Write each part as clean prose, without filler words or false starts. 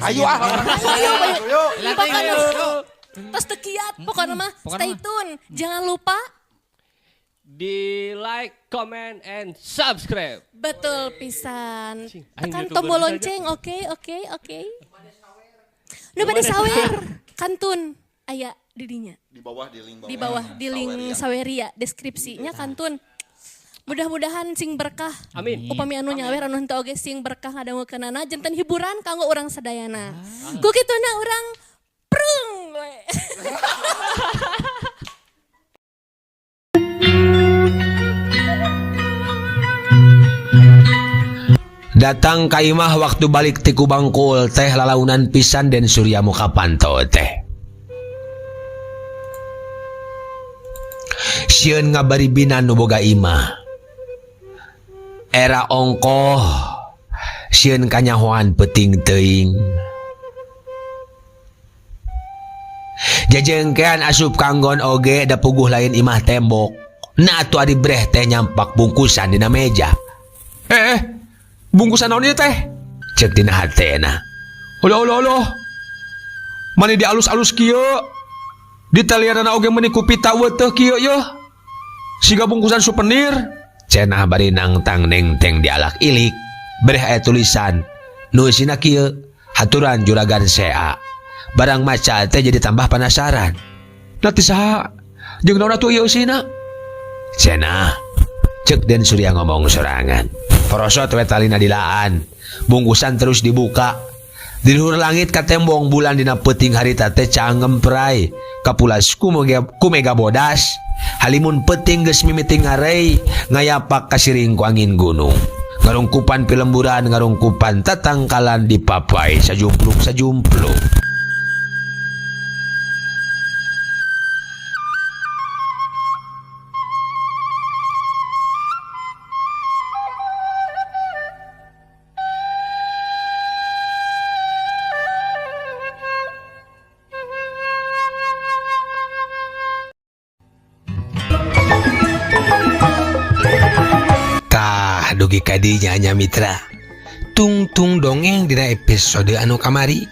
Ayo ah. Ayo, ayo. Ayo. Pokoknya tos teu kiat, pokoknya mah Pokoknya stay mah. tune. Jangan lupa Di like, comment, and subscribe. betul pisan. Cing, aing Tekan YouTuber tombol bisa aja. lonceng, oke, oke, oke. Nu bade sawer, kantun aya di dinya. Di bawah di link bawah. Di bawah di link Saweria. Saweria deskripsinya kantun. Mudah-mudahan sing berkah. Amin. Upami anu nyawer anu henteu oge sing berkah ngadangukeunana janten hiburan kanggo urang sadayana. Ku kituna urang prung we. Datang ka imah waktu balik ti Kubangkul teh lalaunan pisan Den Surya muka panto teh. Sieun ngabaribinan nu boga imah. Era ongkoh sieun kanyahoan peuting teuing. Jajengkean asup kanggon oge da puguh lain imah tembok. Nah atuh ari breh teh nyampak bungkusan dina meja. Bungkusan naon ieu teh? Cek dina hatena. Oloh oloh oloh. Mani di alus-alus kieu. Ditalianana oge meuni ku pita weuteuh kieu yeuh. Siga bungkusan souvenir. Cenah bari nangtang nengteng dialak ilik. Breh aya tulisan. Nu eusina kieu, haturan juragan sea. Barang maca teh jadi tambah penasaran. Nah ti saha? Jeung naon atuh ieu eusina? Cenah. Cek Den Surya ngomong sorangan. Porosot we talina dilaan. Bungkusan terus dibuka. Di luhur langit katembong bulan dina peuting harita teh cangempray. Kapulas ku mega bodas. Halimun peuting geus mimiti ngarei ngayapak kasiring ku angin gunung. Ngarungkupan pilemburan, ngarungkupan tatangkalan dipapai sajumpluk-sajumpluk. Tah dugi kadinya nya mitra. Tungtung dongeng dina episode anu kamari.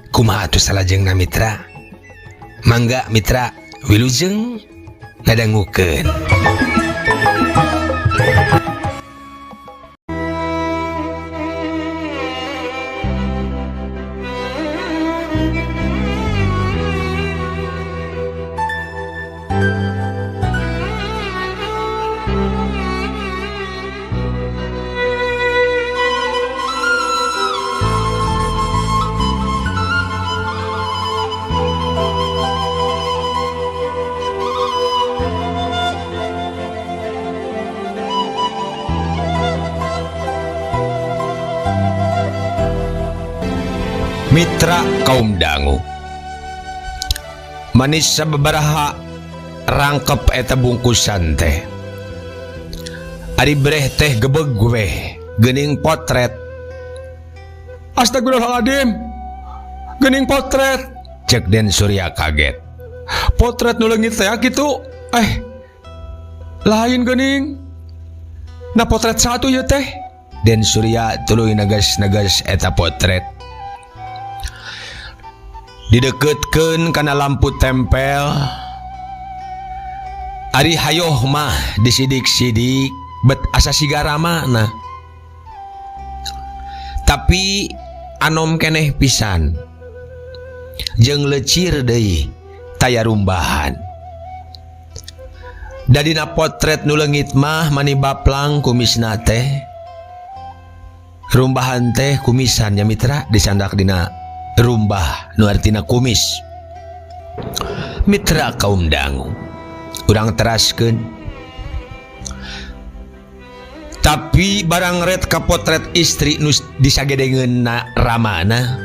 Kumaha atuh salajengna mitra? Mangga mitra wilujeng ngadangukeun. Mitra kaum dangu manis sababaraha rangkep eta bungkusan teh. Ari breh teh gebeg weh geuning potret. Astagfirullahaladzim, geuning potret. Cek Den Surya kaget. Potret nu leungit teh kitu. Lain geuning. Nah potret satu ieu teh. Den Surya tuluy negas-negas eta potret. Dideketkeun kana lampu tempel. Ari hayoh mah disidik-sidik bet asa siga ramana. Tapi anom keneh pisan. Jeung lecir deui taya rumbahan. Dadina potret nu leungit mah mani baplang kumisna teh. Rumbahan teh kumisan nya mitra disandak dina rumbah nu artina kumis. Mitra kaum dangu urang teraskeun. Tapi barang red ka potret istri nu disagedengeunna ramana.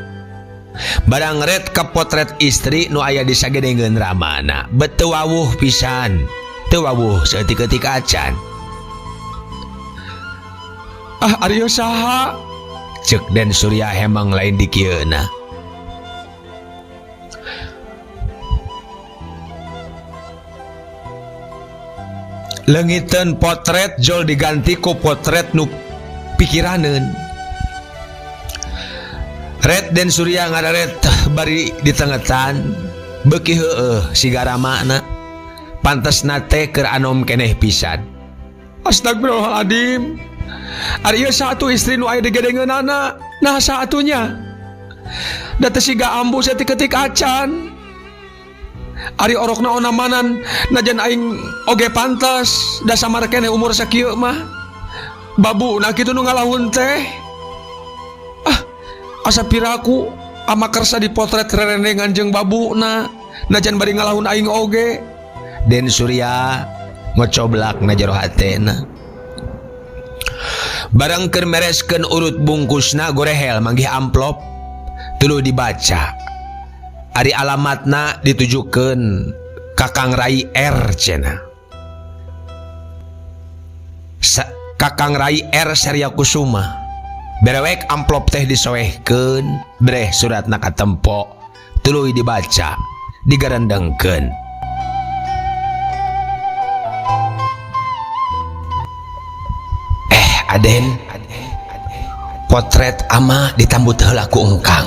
Barang red ka potret istri nu aya disagedengeun ramana. Bet teu wawuh pisan. Teu wawuh saeutik-eutik acan. Ah, ari ieu saha? Ceuk Den Surya hemang lain dikieuna. Leungiteun potret jol diganti ku potret nu pikiraneun. Red Den Surya ngadaret bari ditengetan beuki heueuh siga ramana pantesna teh keur anom keneh pisan. Astagfirullahaladzim. Ari ieu satu istri nu aya digedengeunana. Nah satunya. Da teu siga ambu saeutik-eutik acan. Ari orokna onamanan najan aing oge pantes da samar keneh umur sakieu mah. Babu na kitu nu ngalahun teh. Ah, asa piraku ama kersa dipotret rerendengan jeung babuna najan bari ngalahun aing oge. Den Surya ngocoblak na jero hatena. Barang keur mereskeun urut bungkusna gorehel manggih amplop tuluy dibaca. Ari alamatna ditujukeun ka Kang Rai R cenah. Kakang Rai R Surya Kusuma. Berewek amplop teh disoehkeun, breh suratna katempo, tuluy dibaca, digarendengkeun. Aden, potret ama ditambut heula ku engkang.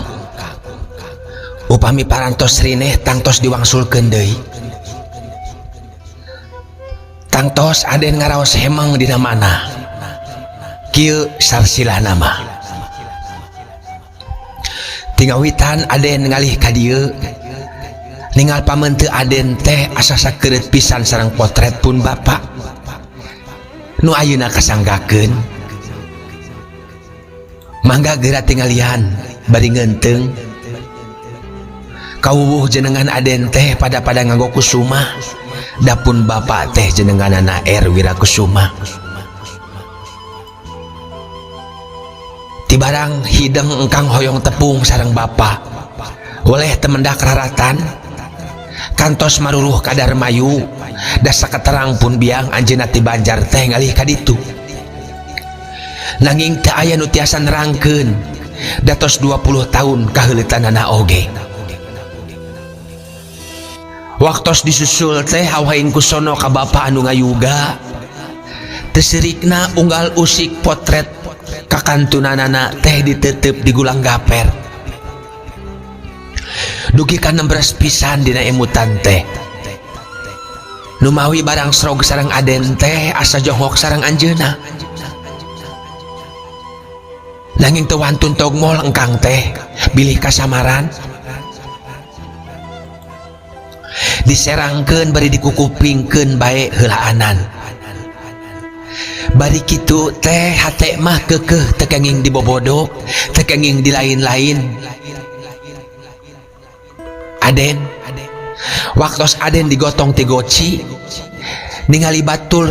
Upami parantos rineh tangtos diwangsulkeun deui. Tangtos Aden ngaraos hemeng dina mana. Kieu sarsilah nama. Tingawitan Aden ngalih ka dieu. Ningal pamente Aden teh asa sakeureut pisan sareng potret pun bapak. Nu ayeuna kasanggakeun. Mangga geura tingalian bari ngeunteung. Kawuwuh jenengan Aden teh pada-pada nganggo kusuma. Dapun bapak teh jenenganana R Wirakusuma. Tibarang hideng engkang hoyong tepung sareng bapak. Oleh temendak raratan. Kantos maruruh kadar mayu. Dasa keterang pun biang anjeunna ti Banjar teh ngalih ka ditu. Nanging teu aya nu tiasa nerangkeun. Datos 20 tahun kaheuleutanana oge. Waktos disusul teh hawaing kusono ka bapa anu ngayuga. Teu sirikna unggal usik potret kakantunanana teh ditetep di gulang gaper. Dugi ka 16 pisan dina emutan teh. Numawi barang srog sareng Aden teh asa jonghok sareng anjeunna. Nanging teu wantun togmol engkang teh bilih kasamaran. Diserangkeun bari dikukupingkeun bae heulaanan. Bari kitu teh hate mah keukeuh teu kenging dibobodo, teu kenging di lain-lain. Aden, waktos Aden digotong ti goci, ningali batur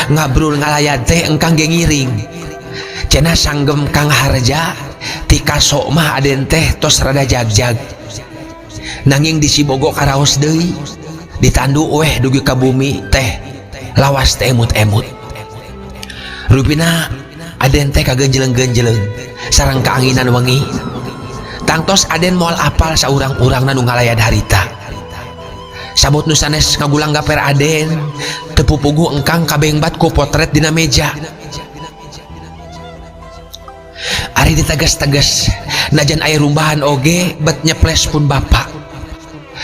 ngabrul ngalayat teh engkang ge ngiring. Cenah sanggem Kang Harja ti kaso mah Aden teh tos rada jagjag. Nanging di Sibogo karaos deui, ditandu weh dugi ka bumi teh lawas teh emut-emut. Rupina Aden teh kagenjeleng-genjeleng sareng kaanginan wengi. Tangtos Aden moal apal saurang-urangna nu ngalayad harita. Sabut nu sanes ngagulang gaper Aden, teu pupuguh engkang kabengbat ku potret dina meja. Ari ditegas-tegas, najan aya rumbahan oge bet nyeples pun bapak.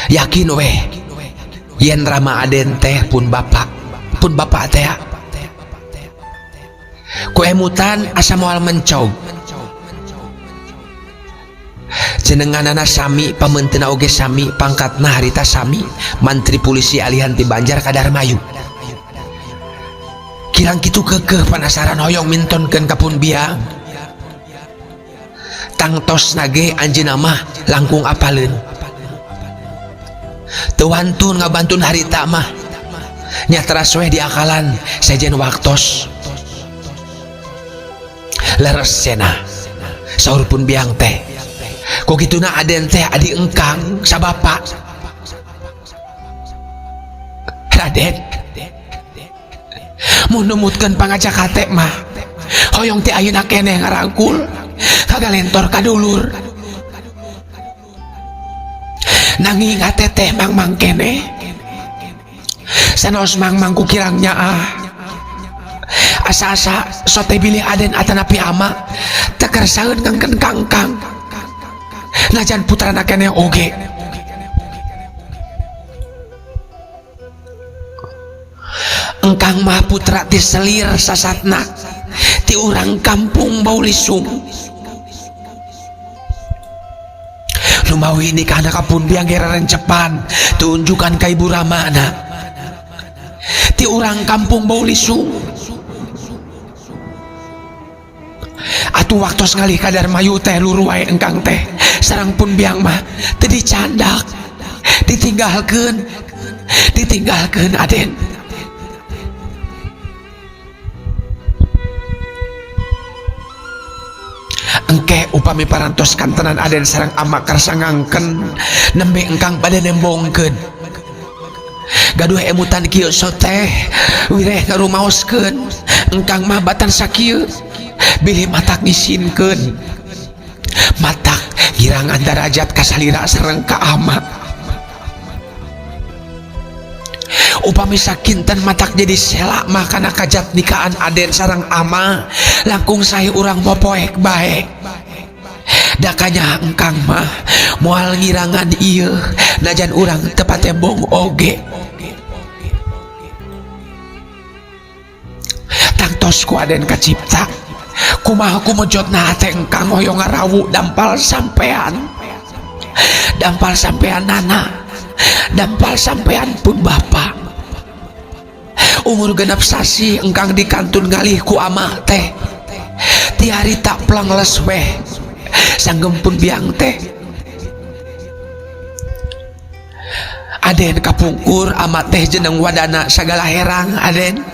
Yakin weh, yen rama Aden teh pun bapak, pun bapak teh. Ku emutan asa moal mencog. Jenenganana sami, pamenteuna oge sami, pangkatna harita sami, mantri polisi alihan ti Banjar ka Darmayu. Kirang kitu keukeuh panasaran hoyong mintonkeun ka pun biang. Tangtos nage anjeunna mah langkung apaleun. Teu wantun ngabantun harita mah. Nya teras weh diakalan sejen waktos. Leres cenah. Saur pun biang teh. Kok kituna Aden teh adi engkang sabapa. Raden mun numutkeun pangajak hate mah hoyong teh ayeuna keneh ngarangkul kagalentor ka dulur. Nanging hate teh mangmang keneh. Sanaos mangmang ku kirang nyaah. Asa-asa sote bilih Aden atanapi ama teu kersaeun ngengken kangkang. Najan putrana keneh oge. Engkang mah putra ti selir sasatna ti urang kampung Baulisung. Lumawi nikahna ka pun biang ge rerencepan tunjukan ka ibu ramana ti urang kampung Baulisung. Atuh waktos ngalih ka Darmayu teh luru wae engkang teh sareng pun biang mah teu dicandak, ditinggalkeun, ditinggalkeun Aden. Engke upami parantos kantenan Aden sareng ama karsa ngangken nembe engkang bade nembongkeun. Gaduh emutan kieu soteh wireh ngarumaoskeun engkang mah batan sakieu bilih matak ngisinkeun matak girangan darajat kasalira sareng ka ama. Upami sakinten matak jadi sela mah kana kajat nikahan Aden sareng ama langkung sae urang mopoek bae. Dakanya engkang mah moal ngirangan ieu najan urang teu patembong oge. Tangtos ku Aden kacipta kumaha kumejotna hate engkang hoyong ngarawu dampal sampean, dampal sampean nana, dampal sampean pun bapa. Umur genep sasi engkang dikantun ngalih ku ama teh tiari tak pelang les weh sanggem pun biang teh. Aden kapungkur ama teh jeneng wadana sagala herang Aden.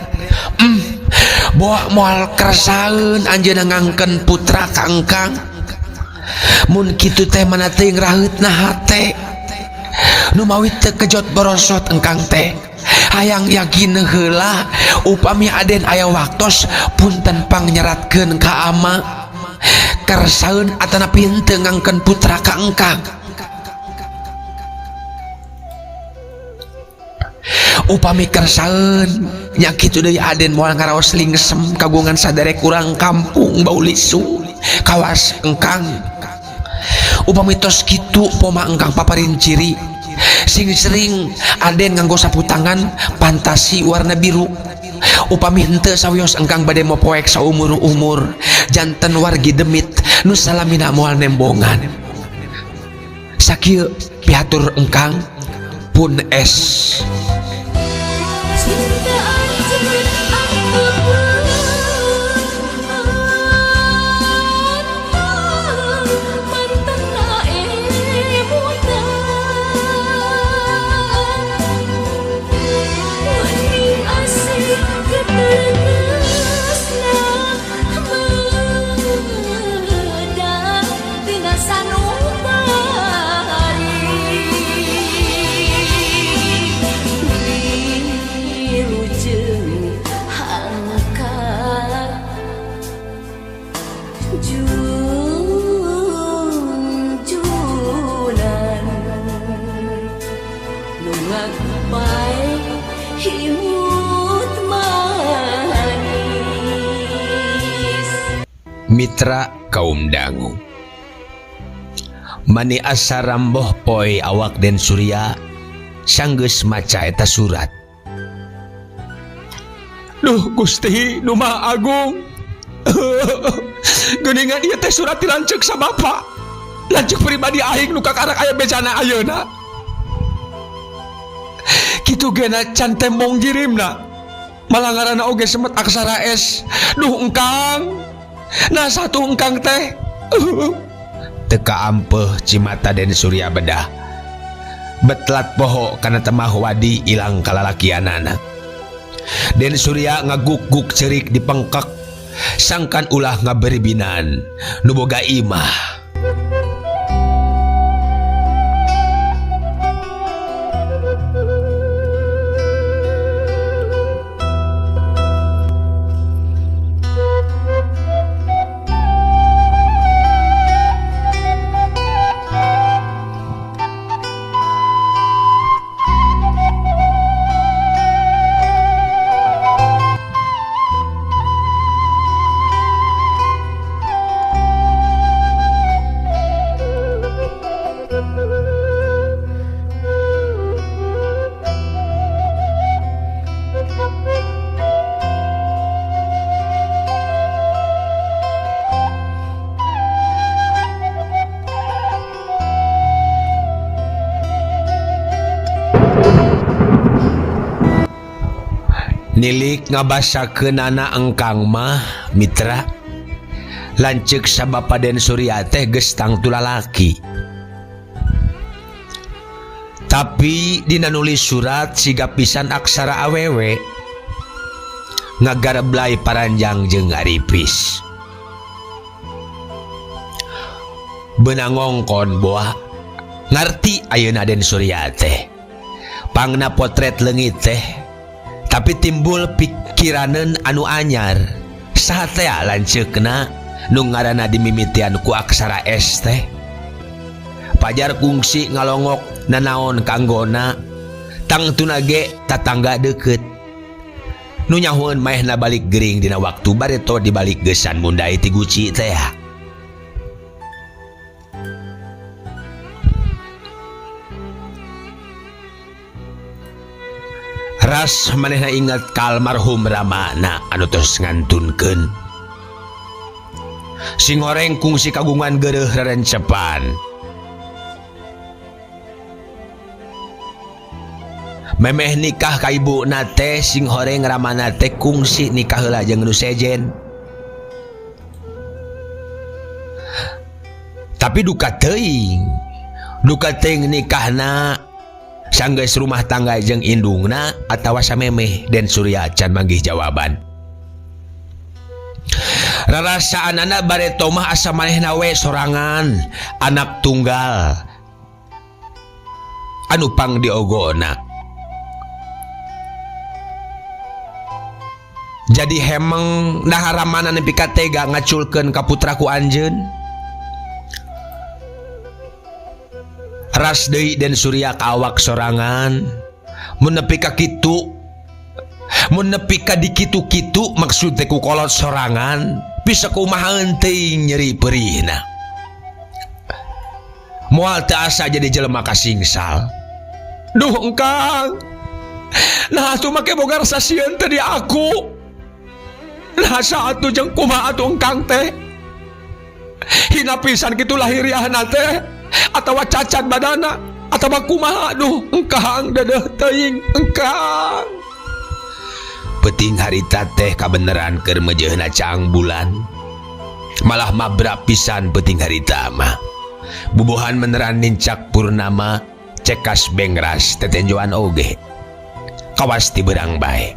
Boa moal kersaeun anjeunna ngangken putra ka engkang. Mun kitu teh mana teuing raheutna hate nu mawi teu kejot borosot engkang teh. Hayang yakin heula upami Aden aya waktos punten pangnyerhatkeun ka ama kersaeun atanapi henteu ngangken putra ka engkang. Upami kersaeun nya kitu deui Aden moal ngaraos lingsem kagungan saderek urang kampung Baulisu kawas engkang. Upami tos kitu poma engkang paparin ciri sing sering Aden nganggo sapu tangan fantasi warna biru. Upami henteu sawios engkang bade mopoek saumur-umur janten wargi demit nu salamina moal nembongan. Sakieu pihatur engkang pun es. Mitra kaum dangu mani asa ramboh poe awak Den Surya sanggeus maca eta surat. Duh Gusti nu Maha Agung. Geuningan ieu teh surat dilanceuk sa bapa, lanceuk pribadi aing nu kakarak aya bejana ayeuna. Kitu gena can tembong jirimna malah ngaranna oge semet aksara S. Duh engkang, nah satu engkang teh. Teka ampeuh cimata Den Surya bedah betlat poho kana temah wadi ilang kalalakianana. Den Surya ngaguk-guk cerik dipengkek sangkan ulah ngaberibinan nu boga imah. Nilik ngabasakeunana engkang mah mitra lanceuk sabapa Den Surya teh geus tangtu lalaki. Tapi dina nulis surat siga pisan aksara awewe ngagareblay paranjang jeung aripis. Beunang ngongkon boa ngarti ayeuna Den Surya teh. Pangna potret leungit teh tapi timbul pikiraneun anu anyar. Saha teh lanceukna nu ngaranna dimimitian ku aksara S teh. Pajar kungsi ngalongok nanaon kanggona tangtuna ge tatangga deukeut. Nu nyahoeun maehna balik gering dina waktu bareto dibalik geusan mundai ti guci teh. Ras manehna ingat ka almarhum Ramana anu tos ngantunkeun. Sing horeng kungsi kagungan geureuh rerencepan. Memeh nikah ka ibuna teh sing horeng Ramana teh kungsi nikah heula jeung nu sejen. Tapi duka teuing nikahna sanggeus rumah tangga jeung indungna atawa samemeh Den Surya can manggih jawaban. Rarasaanana bareto mah asa manehna we sorangan anak tunggal anu pang diogona. Jadi hemeng nah Ramana nepi ka tega ngaculkeun ka putraku anjeun. Ras deui Den Surya ka awak sorangan mun nepi ka kitu, mun nepi ka dikitu-kitu maksud teh ku kolot sorangan bisa kumaha teuing nyeri perihna. Moal teu asa jadi jelema kasingsal. Duh engkang, nah atuh make boga rasa sieun teh di aku. Nah saatu jeung kumaha atuh engkang teh. Hina pisan kitu lahiriahna teh atawa cacat badana atawa kumaha, duh engkang dedeh teuing engkang. Peuting harita teh kabeneran keur meujeuhna caang bulan. Malah mabrak pisan peuting harita mah. Bubuhan meneran nincak purnama cekas bengras tetenjoan oge. Kawas ti beurang bae.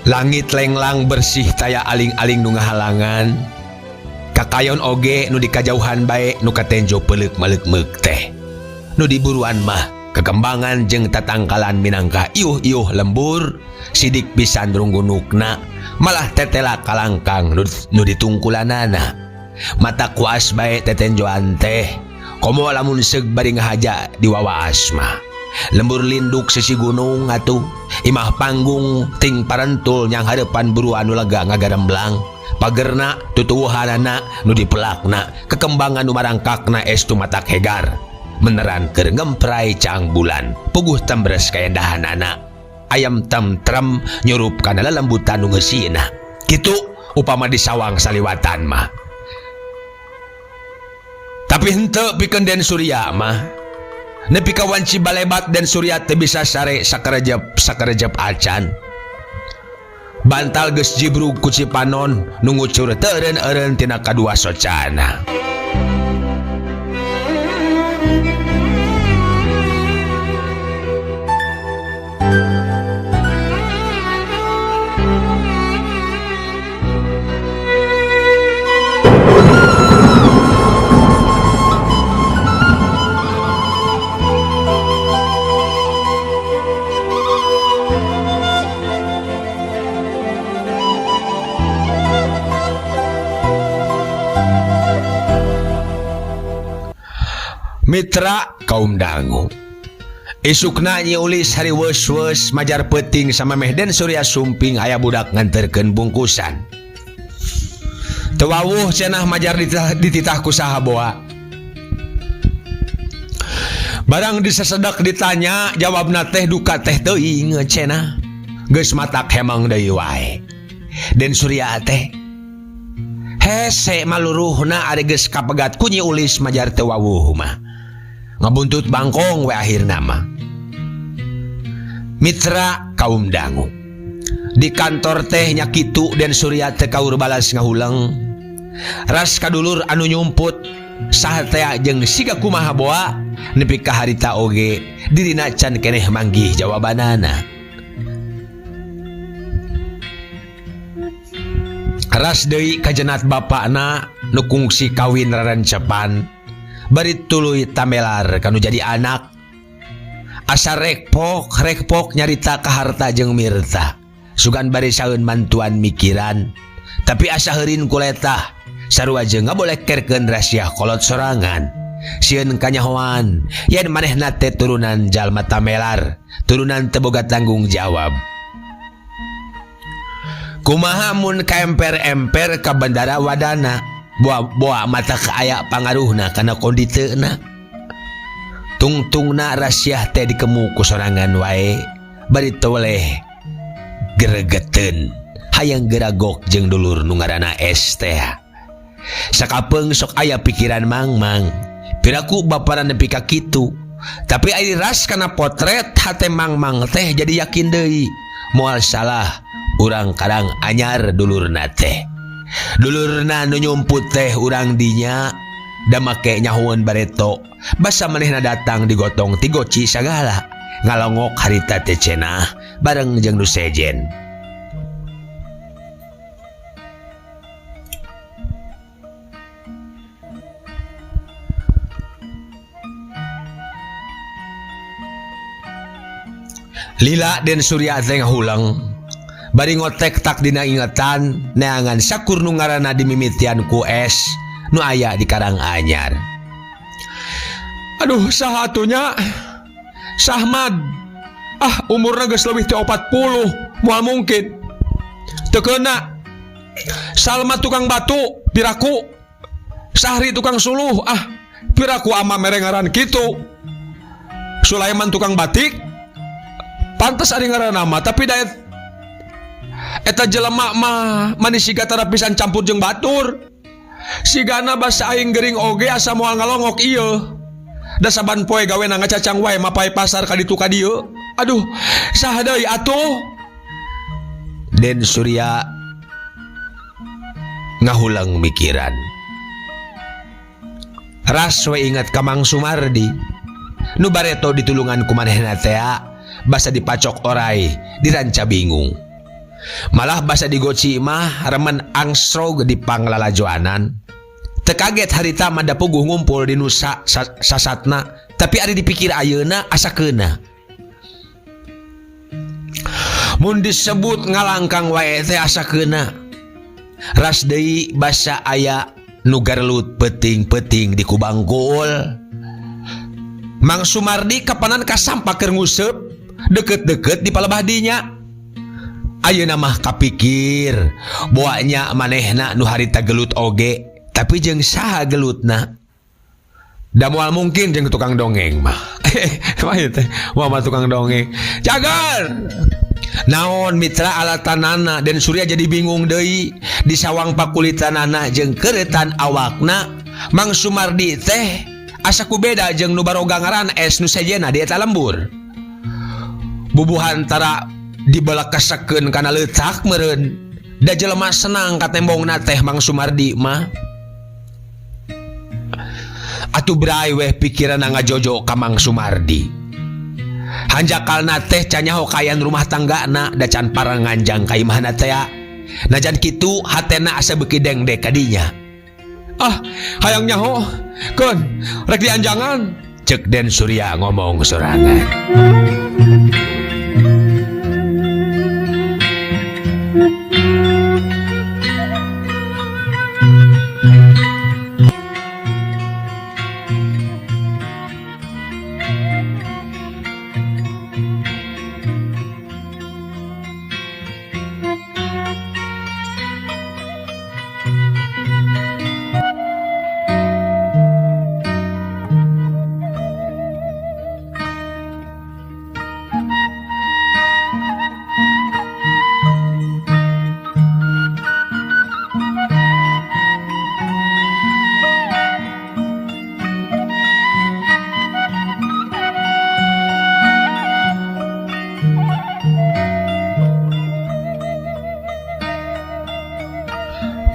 Langit lenglang bersih taya aling-aling nu ngahalangan. Kakayon oge nu dikajauhan bae nu katenjo peuleuk maleuk-meuk teh. Nu diburuan mah kekembangan jeung tatangkalan minangka iuh-iuh lembur sidik pisan runggunukna malah tetela kalangkang nu ditungkulanana. Mata kuas bae tetenjoan teh komo lamun seug bari ngahaja diwawaas mah. Lembur linduk sisi gunung atuh imah panggung ting parentul nyang hareupan buruan nu lega ngagaremblang. Pagerna tutuwuhanana nu dipelakna kekembangan nu marangkakna estu matak hegar. Meneran keur ngemprai caang bulan puguh tembres kaendahanana. Ayam temtrem nyurup kana lelembutan nu ngeusina. Kitu upama di sawang saliwatan mah. Tapi henteu pikeun Den Surya mah. Nepi ka wanci balebat Den Surya teu bisa sare sakarejep acan. Bantal geus jibrug ku cipanon nu ngucur teu eureun-eureun tina kadua socana. Mitra kaum dangu isukna Nyi Ulis hari weus-weus majar peuting samameh Den Surya sumping aya budak nganterkeun bungkusan. Teu wawuh cenah majar dititah ku saha boa. Barang disesedak ditanya jawabna teh duka teh teuing cenah. Geus matak hemang deui wae. Den Surya teh hese maluruhna ari geus kapegat ku Nyi Ulis majar teu wawuh mah. Ngabuntut bangkong we akhirna mah. Mitra kaum dangu. Di kantor teh nya kitu Den Surya teh kaur balas ngahuleng. Ras kadulur anu nyumput saha teh jeung siga kumaha boa nepi ka harita oge dirina can keneh manggih jawabanana. Ras deui kajenat bapakna nu kungsi kawin rarencepan bari tuluy tamelar kanu jadi anak. Asa rekpok rekpok nyarita ka harta jeung mirta. Sugan bari saeun mantuan mikiran tapi asa heurin kuletah sarua jeung ngabolekerkeun rahasia kolot sorangan. Sieun kanyahoan yen manehna teh turunan jalma tamelar, turunan teu boga tanggung jawab. Kumaha mun kaemper-emper ka bandara wadana, boa-boa mata kaaya pangaruhna kana konditeuna. Tungtungna rasiah teh dikemu ku sorangan wae, bari teu weleh gregeteun hayang geragok jeung dulur nu ngaranna es teh. Sakapeung sok aya pikiran mangmang, piraku baparan nepi ka kitu. Tapi ari ras kana potret hate mangmang teh jadi yakin deui, moal salah urang Karang Anyar dulurna teh. Dulurna nu nyumput teh urang dinya da make nyahoeun bareto, basa manehna datang digotong ti goci sagala. Ngalongok harita teh cenah bareng jeung nu sejen. Lila Den Surya teh ngahuleng bari ngotek tak dina ingetan neangan sakur nu ngaranna dimimitian ku es nu aya di Karang Anyar. Aduh saha atunya? Sahmad. Ah umurna geus leuwih ti 40, moal mungkin. Teu keuna. Salma tukang batu, piraku. Sahri tukang suluh, ah piraku ama mere ngaran kitu. Sulaiman tukang batik. Pantes ari ngaranna mah tapi da eta jelema mah manis siga tara pisan campur jeung batur. Sigana basa aing gering oge asa moal ngalongok ieu. Da saban poe gawena ngacacang wae mapai pasar ka ditu ka dieu. Aduh, saha deui atuh? Den Surya ngahulang mikiran. Ras we ingat ka Mang Sumardi. Nu bareto ditulungan ku manehna tea, basa dipacok orai, diranca bingung. Malah basa digoci mah remen angsrog di panglalajoanan. Teu kaget harita mah da puguh ngumpul di nusa sasatna, tapi ari dipikir ayeuna asa keuna. Mun disebut ngalangkang wae teh asa keuna. Ras deui basa aya nu garelut peuting-peuting di kubang kuul. Mang Sumardi kapanan kasampak keur nguseup deket-deket di palebah dinya. Ayeuna mah kapikir boanya manehna nu harita gelut oge, tapi jeung saha gelutna? Da moal mungkin jeung tukang dongeng mah. Mah ieu teh, moal mah tukang dongeng. Cagar. Naon mitra alatanana Den Surya jadi bingung deui di sawang pakulitanana jeung keretan awakna. Mang Sumardi teh asa ku beda jeung nu baroga ngaran es nu sejenna di eta lembur. Bubuhan tara dibelakasakeun kana leutak meureun. Da jelema senang katembongna teh Mang Sumardi mah. Atuh bray weh pikiranna ngajojo ka Mang Sumardi. Hanjakalna teh canyaho kayan rumah tanggana da can parang nganjang ka imahna teh. Najan kitu hatena asa beuki dengdek ka dinya. Ah, hayang nyaho. Keun, rek dianjangan. Cek Den Surya ngomong sorangan.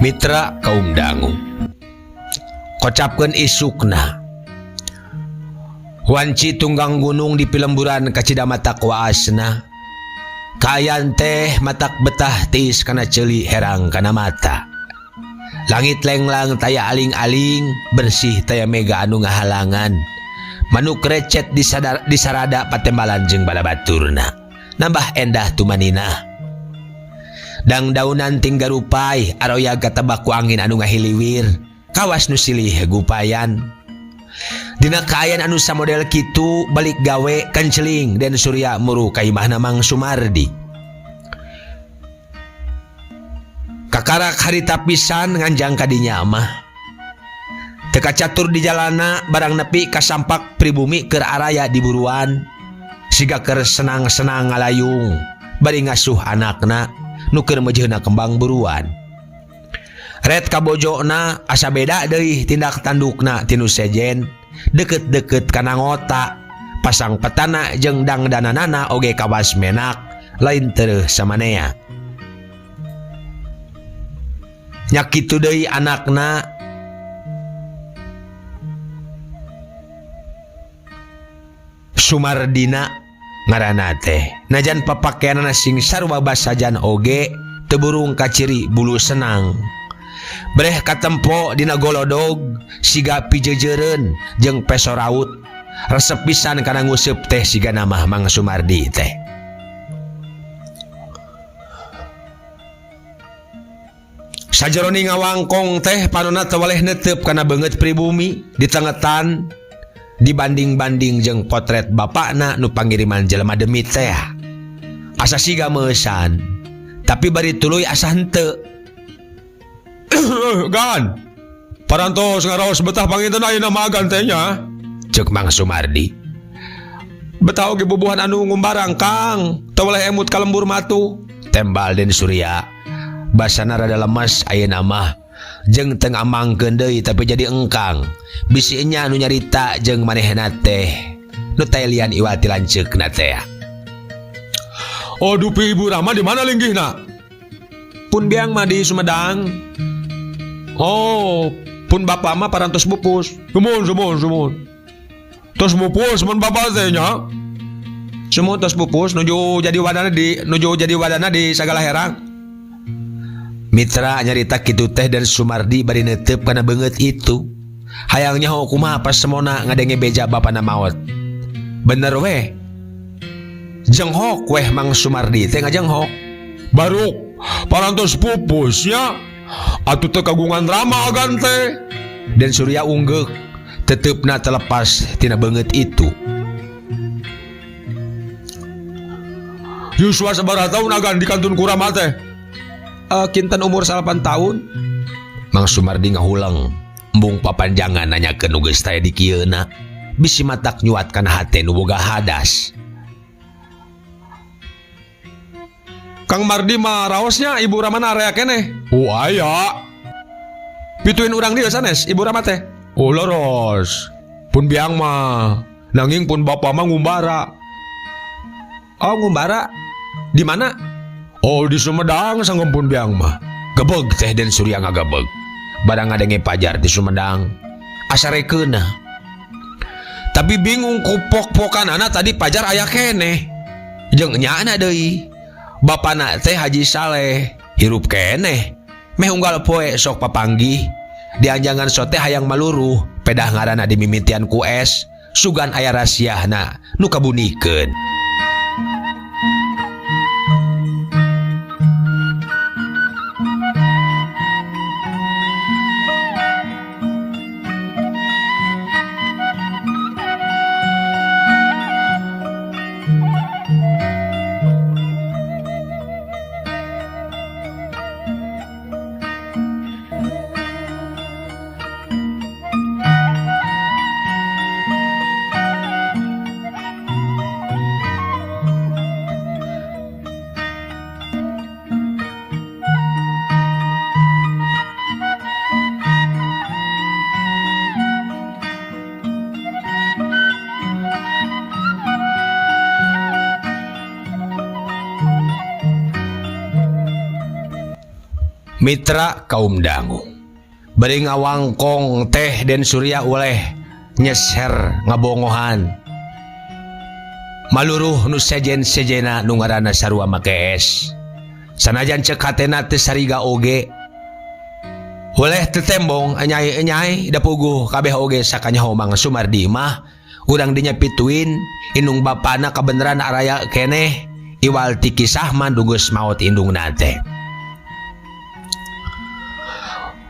Mitra kaum dangu kocapkeun isukna wanci tunggang gunung di pilemburan kacida matak waasna kaayaan teh matak betah tiis kana ceuli herang kana mata langit lenglang taya aling-aling bersih taya mega anu ngahalangan manuk recet disarada patembalan jeung balabaturna nambah endah tumanina dangdaunan tinggarupai aroya katebak ku angin anu ngahiliwir kawas nu silih gupayan. Dina kaayaan anu samodel kitu balik gawe kenceling Den Surya muru ka imahna Mang Sumardi. Kakarak harita pisan nganjang kadinya mah. Teu kacatur di jalana barang nepi kasampak pribumi keur araya di buruan. Siga keur senang-senang ngalayung bari ngasuh anakna nu keur meujeuna kembang buruan. Red kabojona asa beda deui tindak tandukna tinu sejen deket-deket kana ngota pasang petana jeung dangdananana oge kawas menak lain tereuh samanea. Nya kitu deui anakna Sumardina ngaranna teh najan papakeanana sing sarua basajan oge teu burung kaciri bulu senang. Breh katempo dina golodog siga pijejeureun jeung peso raut resep pisan kana nguseup teh siga namah Mang Sumardi teh. Sajeroni ngawangkong teh panonna teu waleh netep kana beungeut pribumi ditengetan dibanding-banding jeung potret bapakna nu pangiriman jelema demit teh. Asa siga meusan tapi bari tuluy asa henteu. Gan, parantos ngaraos betah panginten ayeuna mah agan teh nya. Ceuk Mang Sumardi. Betah oge bubuhan anu ngumbarang Kang, teu weleh emut ka lembur matu. Tembal Den Surya. Basana rada lemes ayeuna mah jeung teu ngamangkeun deui tapi jadi engkang. Bisi nya anu nyarita jeung manehna teh nu teh lian iwal ti lanceukna teh. Oh dupi Ibu Rama di mana linggihna? Pun biang mah di Sumedang. Oh, pun bapak mah parantos pupus. Sumuhun, sumuhun, sumuhun. Tos pupus mun bapak teh nya. Sumuhun tos pupus nuju jadi wadana di sagala herang. Mitra nyarita kitu teh dan Sumardi bari neuteup kana beungeut itu. Hayang nyaho kumaha pas semona ngadenge beja bapana maot. Bener weh. Jenghok weh Mang Sumardi teh ngajenghok. Baruk parantos pupus nya. Atuh teu kagungan drama agan teh. Den Surya unggeuk tetepna terlepas tina beungeut itu. Yuswa sabaraha taun agan di kantun kurama teh? Kinten umur 8 tahun. Mang Sumardi ngahuleng embung papanjangan nanyakeun nu geus taya di kieuna. Bisi matak nyuat kana hate nu boga hadas. Kang Mardi mah raosnya Ibu Ramana area keneh. Oh aya. Pituin urang dieu sanes Ibu Rama teh. Oh leros. Pun biang mah nanging pun bapak mah ngumbara. Oh ngumbara? Di mana? Oh di Sumedang sanggem pun biang mah. Gebeg teh Den Surya ngagebeg. Barang ngadenge pajar di Sumedang. Asa rekeuna. Tapi bingung ku pok-pokanana tadi pajar aya keneh. Jeung nyaana deui. Bapana teh Haji Saleh hirup keneh. Meh unggal poe sok papanggih. Dianjangan sote hayang maluruh pedah ngaranna dimimitian ku es sugan aya rasiahna nu kabunikeun. Mitra kaum dangu. Bari ngawangkong teh Den Surya uleh nyeser ngabongohan. Maluruh nu sejen-sejena nu ngaranna sarua make es. Sanajan cek hatena teu sariga oge. Uleh teu tembong enyai-enyai da puguh kabeh oge sakanyaho Mang Sumardi mah urang dinya pituin indung bapana kabeneran araya keneh iwal ti kisah mah nu geus maot indungna teh.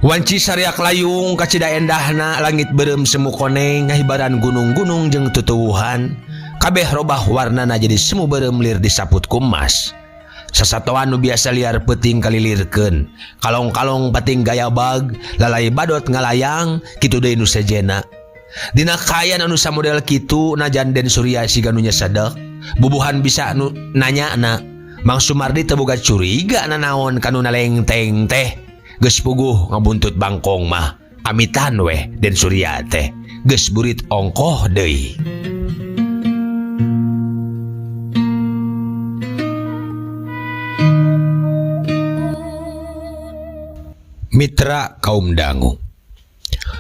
Wanci sariak layung kacida endahna langit beureum semu koneng ngahibaran gunung-gunung jeung tutuwuhan kabeh robah warnana jadi semu beureum lir disaput ku emas. Sasatoan nu biasa liar peuting kalilirkeun, kalong-kalong pating gayabag, lalai badot ngalayang, kitu deui nu sejena. Dina kaayaan anu samodel kitu najan Den Surya siga nu nyesedek, bubuhan bisa nu nanyana. Mang Sumardi teu boga curiga nanaon ka nu nalengteng teh. Geus puguh ngabuntut bangkong mah, amitan weh Den Surya teh, geus burit ongkoh deui. Mitra kaum dangu.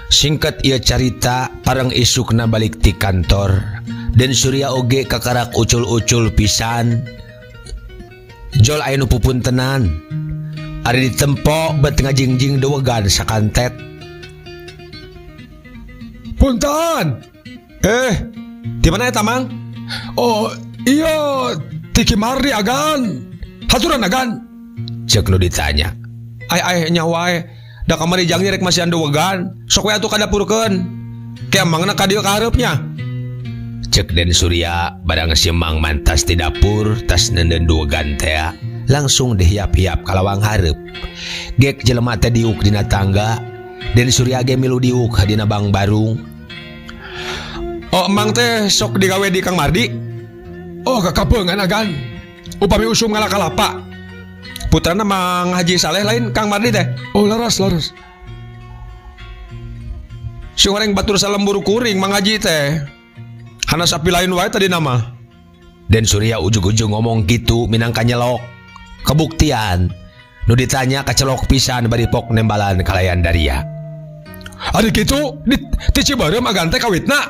Singkat ieu carita pareng isukna balik ti kantor, Den Surya oge kakarak ucul-ucul pisan. Jol aya nu pupuntenan. Ari ditempo bet ngajingjing dewegan sakantet. Punten. Di mana eta Mang? Oh, iya, ti Ki Mardi agan. Haturan agan. Cek nu ditanya. Ai ai nya wae. Da kamari jangnya rek masihan dewegan. Sok we atuh kadapurkeun. Ke emangna ka dieu ka hareupnya. Cek Den Surya barang si Mang mantas di dapur tas neundeun dewegan tea langsung dihiap-hiap ka lawang hareup. Gek jelema teh diuk dina tangga. Den Surya ge milu diuk dina bang barung. Oh, emang teh sok digawe di Kang Mardi? Oh, kakapeungan agan. Upami usum ngala kalapa. Putrana Mang Haji Saleh lain Kang Mardi teh. Oh, leres, leres. Si goreng batur salembur kuring Mang Haji teh. Hana sapi lain wae tadi nama. Den Surya ujug-ujug ngomong kitu minangka nyelok. Kebuktian nu ditanya kacelok pisan bari pok nembalan kalayan daria. Ari kitu di, ti Ciberem agan teh kawitna.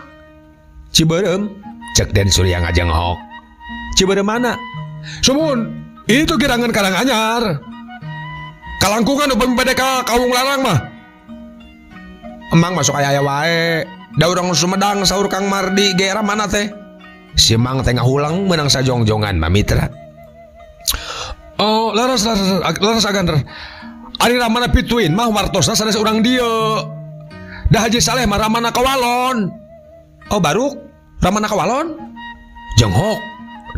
Ciberem cek Den Surya ngajenghok. Ciberem mana? Sumun, itu girangan Karanganyar. Kalangkungan upami bade ka Kawung Larang mah. Emang masuk aya-aya wae. Da urang Sumedang saur Kang Mardi ge era mana teh? Si Mang teh ngahulang meunang sajongjongan mah mitra. Oh, leres, leres, leres agan, leres. Ari ramana pituin mah wartosna sanes urang dieu. Da Haji Saleh mah ramana kawalon. Oh, baruk ramana kawalon? Jenghok.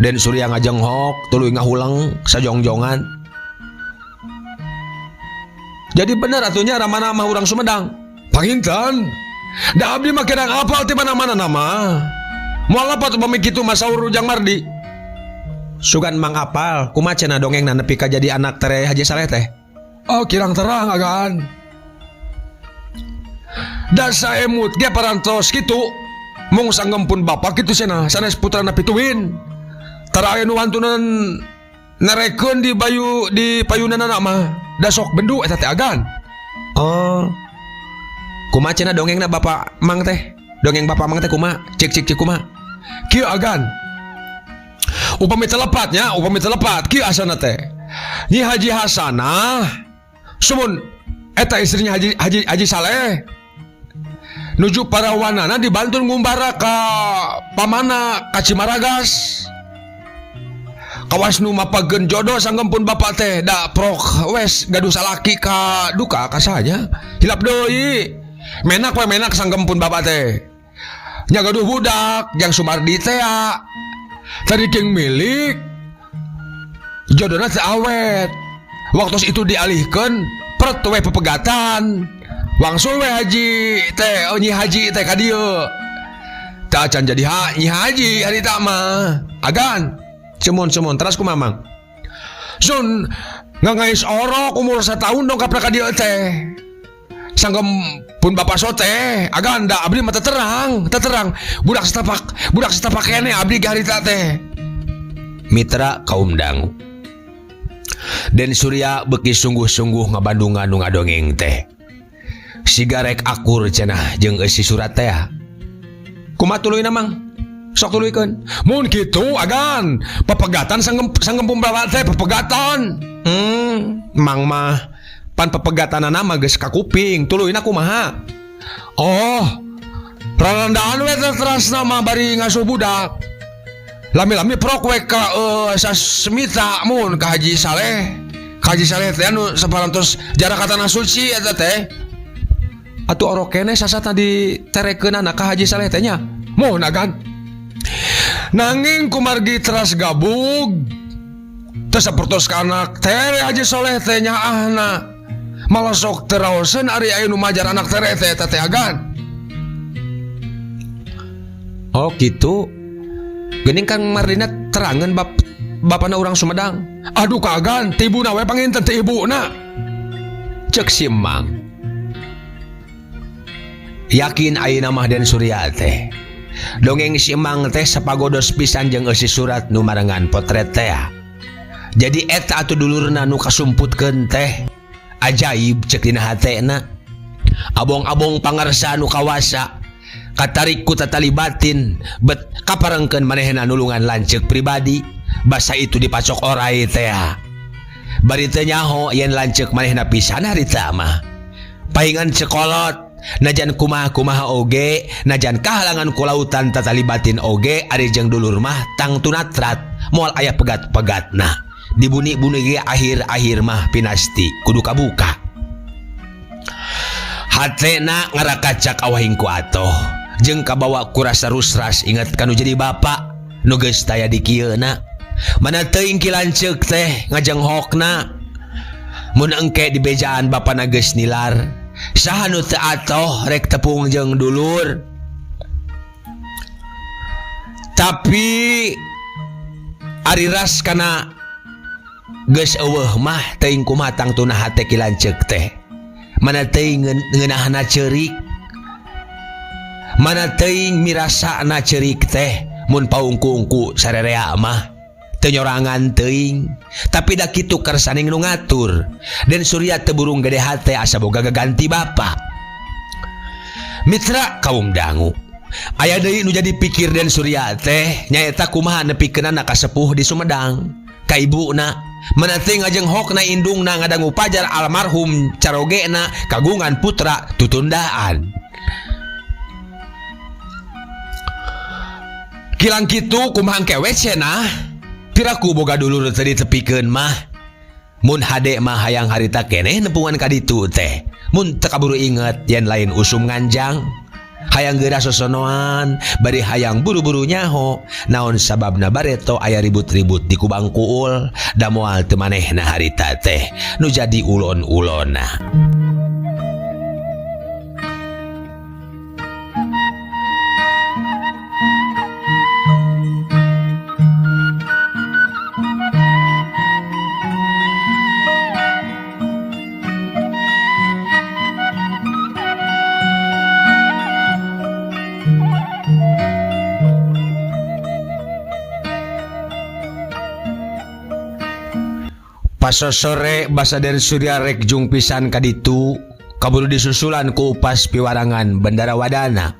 Den Surya ngajenghok tuluy ngahulang sajongjongan. Jadi bener atunya ramana mah urang Sumedang. Panginten. Da abdi mah kirang apal ti mana-mana nama. Moal apa upami kitu mah saur Ujang Mardi. Sugan mang apal kumaha cenah dongengna nepi ka jadi anak tere Haji Saleh teh. Oh, kirang terang agan. Da saemut ge parantos kitu. Mung sanggempun bapak kitu cenah sanes putrana pituin. Tara aya nu wantunan narekeun di bayu di payunanana mah. Da sok bendu eta teh agan. Oh. Kumaha cenah dongengna bapak mang teh? Dongeng bapak mang teh kumaha? Cik cik cik kumaha? Kieu agan. Upami telepatnya, upami telepat kieu asana teh. Nyi Haji Hasanah sumun eta istrinya Haji Haji Haji Saleh. Nuju parawanana dibantun ngumbara ka pamana ka Cimaragas. Kawas nu mapageun jodoh sanggempun bapak teh da prok wes gaduh salaki ka duka ka saha hilap deui. Menak we menak sanggempun bapak teh. Nya gaduh budak jang Sumardi teh ya. Tadi king milik jodohna teh awet. Waktu itu dialihkeun pret we pepegatan. Wangsul we haji teh, oh, nyi haji teh ka dieu. Teh acan jadi nyi haji harita mah. Agan. Cemun-cemun teras kumaha Mang? Sun ngangais orok umur satahun dong kapra ka dieu teh. Sanggem pun bapak sote agan da abdi mah terang, terang. Budak setapak kene abdi ge harita teh. Mitra kaum dangu. Den Surya beuki sungguh-sungguh ngabandungan nu ngadongeng teh. Siga rek akur cenah jeung eusi surat teh. Kumaha tuluyna Mang? Sok tuluykeun. Mun kitu agan pepegatan sanggempung bawa teh pepegatan. Mang mah pan pepegatanana mah geus kakuping, tuluyna kumaha? Oh, rarandaan we teh terasna mah bari ngasuh budak. Lami-lami prok we ka sasmita mun ka Haji Saleh. Ka Haji Saleh teh anu saparantos jarak ka tanah suci eta teh. Atuh orok keneh sasatna diterekeunana ka Haji Saleh teh nya. Mun agan. Nanging kumargi teras gabug teu sapertos ka anak tere Haji Soleh teh nyaahna. Malah sok teu raoseun ari aya nu majar anak tere teh eta teh agan. Oh kitu. Geuning Kang Mardina terangeun bapana urang Sumedang. Aduh kagan, ti ibuna we panginten ti ibuna. Ceuk si Mang. Yakin ayeuna mah Den Surya teh. Dongeng si Mang teh sapagodos pisan jeung eusi surat nu marengan potret teh. Jadi eta atuh dulurna nu kasumputkeun teh. Ajaib ceuk dina hatena. Abong-abong pangarsa nu kawasa katarik ku tatali batin bet kaparengkeun manehna nulungan lanceuk pribadi basa itu dipacok orai teh. Bari teu nyaho yen lanceuk manehna pisan harita mah. Paingan cekolot najan kumaha-kumaha oge, najan kahalangan ku lautan tatali batin oge ari jeung dulur mah tangtunatrat moal aya pegat-pegatna. Dibuni-buni ge akhir-akhir mah pinasti kudu kabuka. Hatena ngarakacak awahing ku atoh jeung kabawa ku rasa rusras inget kanu jadi bapa nu geus taya di kieuna. Mana teuing ki lanceuk teh ngajenghokna. Mun engke dibejaan bapana geus nilar, saha nu teu atoh rek tepung jeung dulur. Tapi ari ras kana geus eueuh mah teuing kumaha tangtuna hate ki lanceuk teh. Mana teuing ngeunahna ceurik, mana teuing mirasana ceurik teh mun paungku-ungku sarerea mah teu nyorangan teuing. Tapi da kitu kersaning nu ngatur. Den Surya teu burung gede hate asa boga gaganti bapa. Mitra kaum dangu, aya deui nu jadi pikir Den Surya teh nyaeta kumaha nepikeunana ka sepuh di Sumedang ka ibuna. Mana teuing ngajenghokna indungna ngadangu pajar almarhum carogena kagungan putra tutundaan. Kilang kitu kumaha engke we cenah? Piraku boga dulur teu ditepikeun mah. Mun hade mah hayang harita keneh nepungan ka ditu teh. Mun teu kaburu inget yen lain usum nganjang. Hayang geura sosonoan, bari hayang buru-buru nyaho. Naon sababna bareto aya ribut-ribut di Kubang Kuul, da moal teu manehna harita teh nu jadi ulon-ulonna. Pasosore basa Den Surya rek jung pisan ka ditu, kaburu disusulan ku upas piwarangan Bendara Wadana.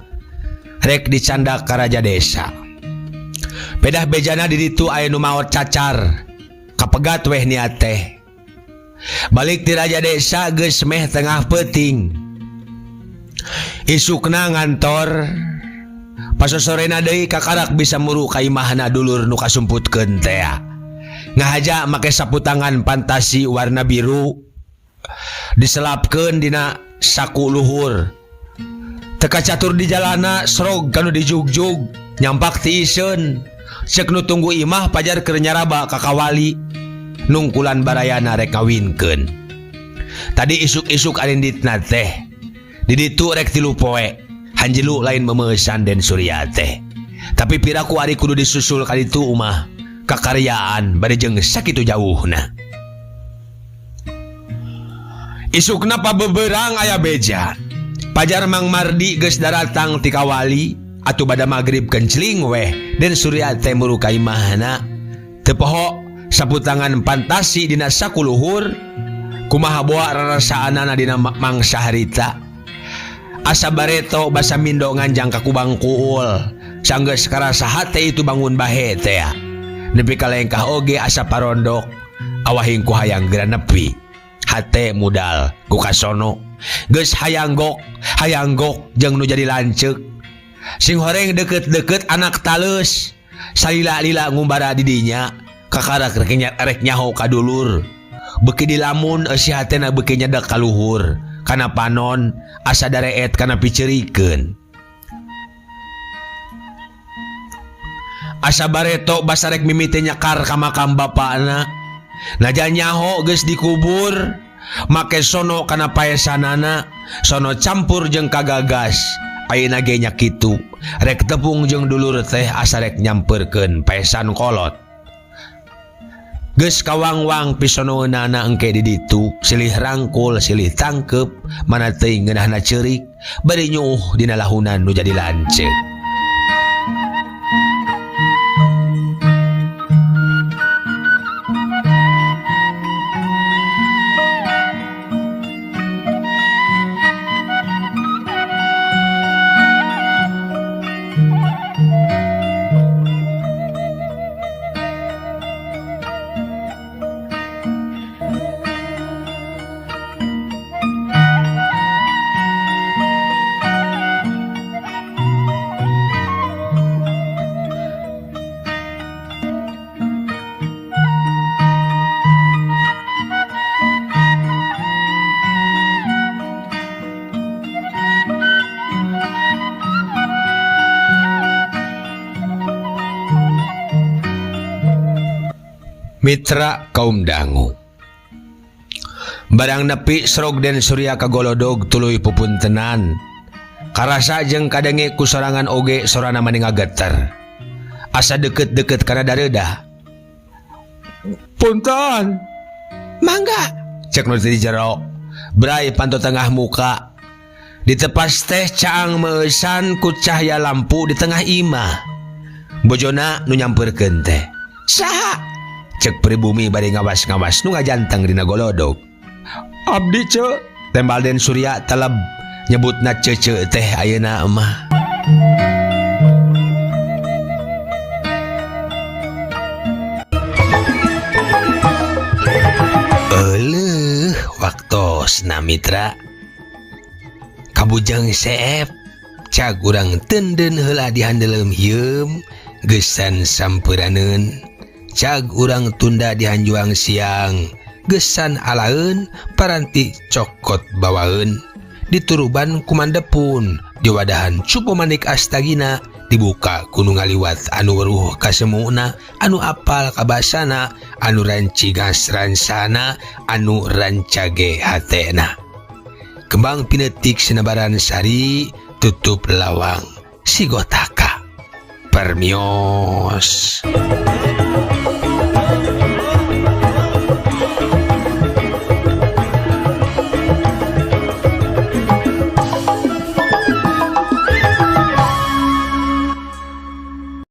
Rek dicandak ka raja desa. Pedah bejana di ditu aya nu maot cacar, kapegat weh niat teh. Balik ti raja desa geus meh tengah peuting. Isukna ngantor, pasosorena deui kakarak bisa muru ka imahna dulur nu kasumputkeun teh. Ngahaja make sapu tangan fantasi warna biru diselapkeun dina saku luhur. Teka catur di jalana srog kanu dijugjug nyampak tiiseun. Ceuk nu tunggu imah pajar keur nyaraba ka kawali nungkulan barayana rek kawinkeun. Tadi isuk-isuk arinditna teh di ditu rek 3 poe hanjelu lain memeusan Den Surya teh. Tapi piraku ari kudu disusul ka ditu umah kakaryaan bari jeung sakitu jauhna. Isukna pabeberang aya beja. Pajar Mang Mardi geus daratang ti kawali atuh bada magrib kencling weh Den Surya teh muru ka imahna. Teu poho Saputangan fantasi dina sakuluhur kumaha boa rarasaanana dina mangsa harita. Asa bareto basa mindo nganjang ka kubang kuul. Sanggeus karasa hate itu bangun bahe teh. Nepi ka lengkah oge asa parondok. Awahing ku hayang geura nepi. Hate mudal ku kasono. Geus hayang gok jeung nu jadi lanceuk. Sing horeng deket-deket anak taleus. Salila-lila ngumbara di dinya. Kakarak rek nyaho ka dulur. Beuki dilamun eusi hatena beuki nyedek ka luhur. Kana panon asa dareet kana piceurikeun. Asa bareto basarek mimiti nyekar ka makam bapana. Najan nyaho geus dikubur, make sono kana paesanana, sono campur jeung kagagas. Ayeuna ge nya kitu, rek tepung jeung dulur teh asa rek nyamperkeun paesan kolot. Geus kawangwang pisonoeunana engke di ditu, silih rangkul, silih tangkep, mana teuing ngeunahna ceurik, bari nyuuh dina lahunan nu jadi lanceuk. Mitra kaum dangu. Barang nepi srog Den Surya kagolodog tuluy pupuntenan. Karasa jeung kadenge ku sorangan oge sorana mani ngageter. Asa deket-deket kana dareudah. Punten. Mangga, cek nu di jero. Bray panto tengah muka. Ditepas teh caang meusan ku cahaya lampu di tengah imah. Bojona nu nyamperkeun teh. Saha? Cek pribumi bari ngawas-ngawas nu ngajanteng dina golodog. Abdi ce, tembal Den Surya teleb nyebutna cece teh ayeuna mah. Euleuh waktosna mitra. Kabujang seep cag urang tenden heula dihandeleum hieum geusan sampuraneun. Cag urang tunda dihanjuang siang gesan alaeun paranti cokot bawaeun dituruban kumandepun diwadahan cupu manik astagina dibuka ku nu ngaliwat anu weruh kasemuna anu apal kabasana anu rancigas ransana anu rancage hatena kembang pinetik sinebaran sari tutup lawang sigotaka permios.